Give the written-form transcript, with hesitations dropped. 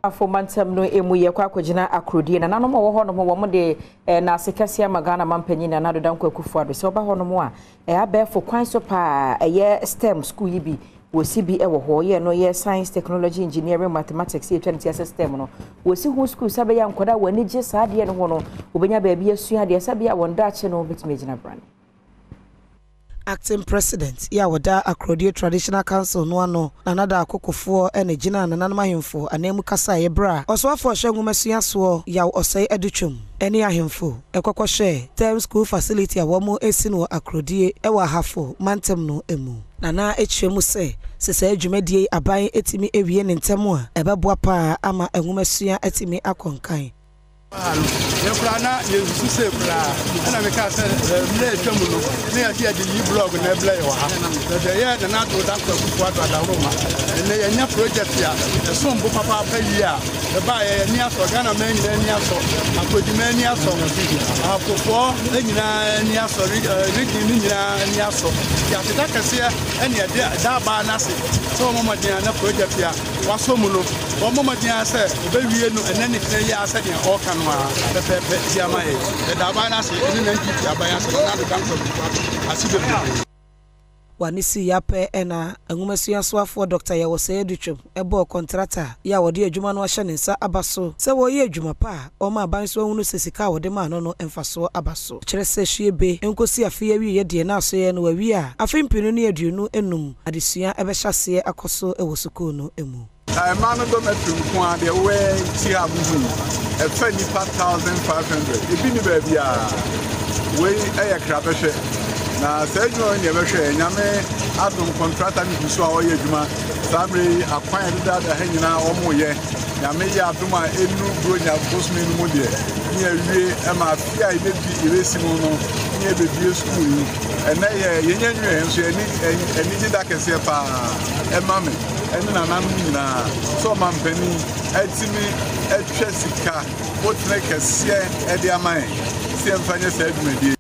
Afo mantam no emu yɛkɔ akɔgyina akorodie. Nananom a wɔwɔ hɔnom wɔn de nnaase kɛseɛ ama Ghana manpanyin Nana Addo Dankwa Akufo-Addo sɛ ɔba hɔnom a abɛɛfo kwan so paa ɛyɛ STEM school yi bi wɔsi bi wɔ hɔ yɛ no yɛ Science, Technology, Engineering, Mathematics yɛtwa ne ti asɛ STEM no wɔsi ho school sɛ bɛyɛ nkwadaa a wɔn ani gye saa adeɛ no ho no wɔbɛnya baabi asua adeɛ sɛ bɛyɛ a wɔn daakye no bɛtumi agyina brane. Acting President yi a ɔda Akorodie Traditional Council no ano, Nana Daako Kufuor na gyinaa nananom ahemfo ananmu kasaeɛ berɛ a Ɔsoafoɔ a ɔhwɛ nwomasua soɔ Yaw Osei Adutwum ne ahemfo kɔkɔhwɛɛ Term School Facility a wɔresi no wɔ Akorodie wɔ Ahafo mantam no mu. Nana kyerɛ mu sɛ, sɛ saa dwumadie yi aban tumi wie no ntɛm a, ɛbɛboa pa ara ama nwomasua atumi akɔ nkan. Ha no, yɛn koraa na yɛnsusu sei koraa. Ɛna mekaa sɛ mmerɛ a atwa mu no, na yɛse yɛde yi blɔg na ɛblɛ yɛ wɔ ha. Na deɛ ɛyɛ Nana Addo Dankwa Akufo Addo Adaworoma, ɛnnɛ yɛanya project a ɛsom bo papaapa yie a ɛbaeɛ yɛn ani asɔ, Ghana man nyinaa ani asɔ, Akwagyima ani asɔ, Ahafofoɔ nyinaa ani asɔ, region no nyinaa ani asɔ. Nti aseda kɛseɛ ɛne ɛde da abaa no ase sɛ wɔmmɔ mmɔden a na project a wasɔ mu no, wɔmmɔ mmɔden ara sɛ wɔbɛwie no ɛnnɛ ne kyena yi ara sɛdeɛ ɔreka no ara pɛpɛɛpɛ de ama yɛn. Yɛda aban no ase ne NPP aban ase, Nana Addo Dankwa Akufo-Addo ase bebree. W'ani sii ya pɛ na Nwomasua soafoɔ Dɔkta Yaw Osei Adutwum bɔɔ kɔntrata yi a wɔde adwuma no ahyɛ ne nsa aba so sɛ wɔreyɛ adwuma pa a ɔma aban so ahunu sɛ sika a wɔde maa no no mfasoɔ aba so. Kyerɛ sɛ hwie be nkosi afe yi awieɛ deɛ na asoɛeɛ no wawie a afe 2025 adesua bɛhyɛ aseɛ akɔ so wɔ sukuu no mu. Na mmaa no dormitory nko ara deɛ wowɔ ti a mohu yi, ɛfa nnipa 1,500. Ebi nni baabiara. Wei yɛ krabɛhwɛ. Na saa adwuma wei na yɛbɛhwɛ. Nyame adom kɔntrata no gu so a ɔreyɛ adwuma. Saa mmerɛ yi akwan a ɛdedada ha nyinaa wɔreyɛ. Nyame yɛ adom a ɛnnu Buronya bosome no mu deɛ, ne yɛawie ma afe a yɛbɛbi yɛbɛsi mu no ne yɛbɛbie sukuu yi. Ɛnnɛ yɛ yɛnya nwie nso yɛ anigye da kɛseɛ paa ɛma me ɛne nananom nyinaa sɛ ɔmampanin atumi atwa sika botene kɛseɛ ɛde ama yɛn sɛ yɛmfa nyɛ saa dwumadie.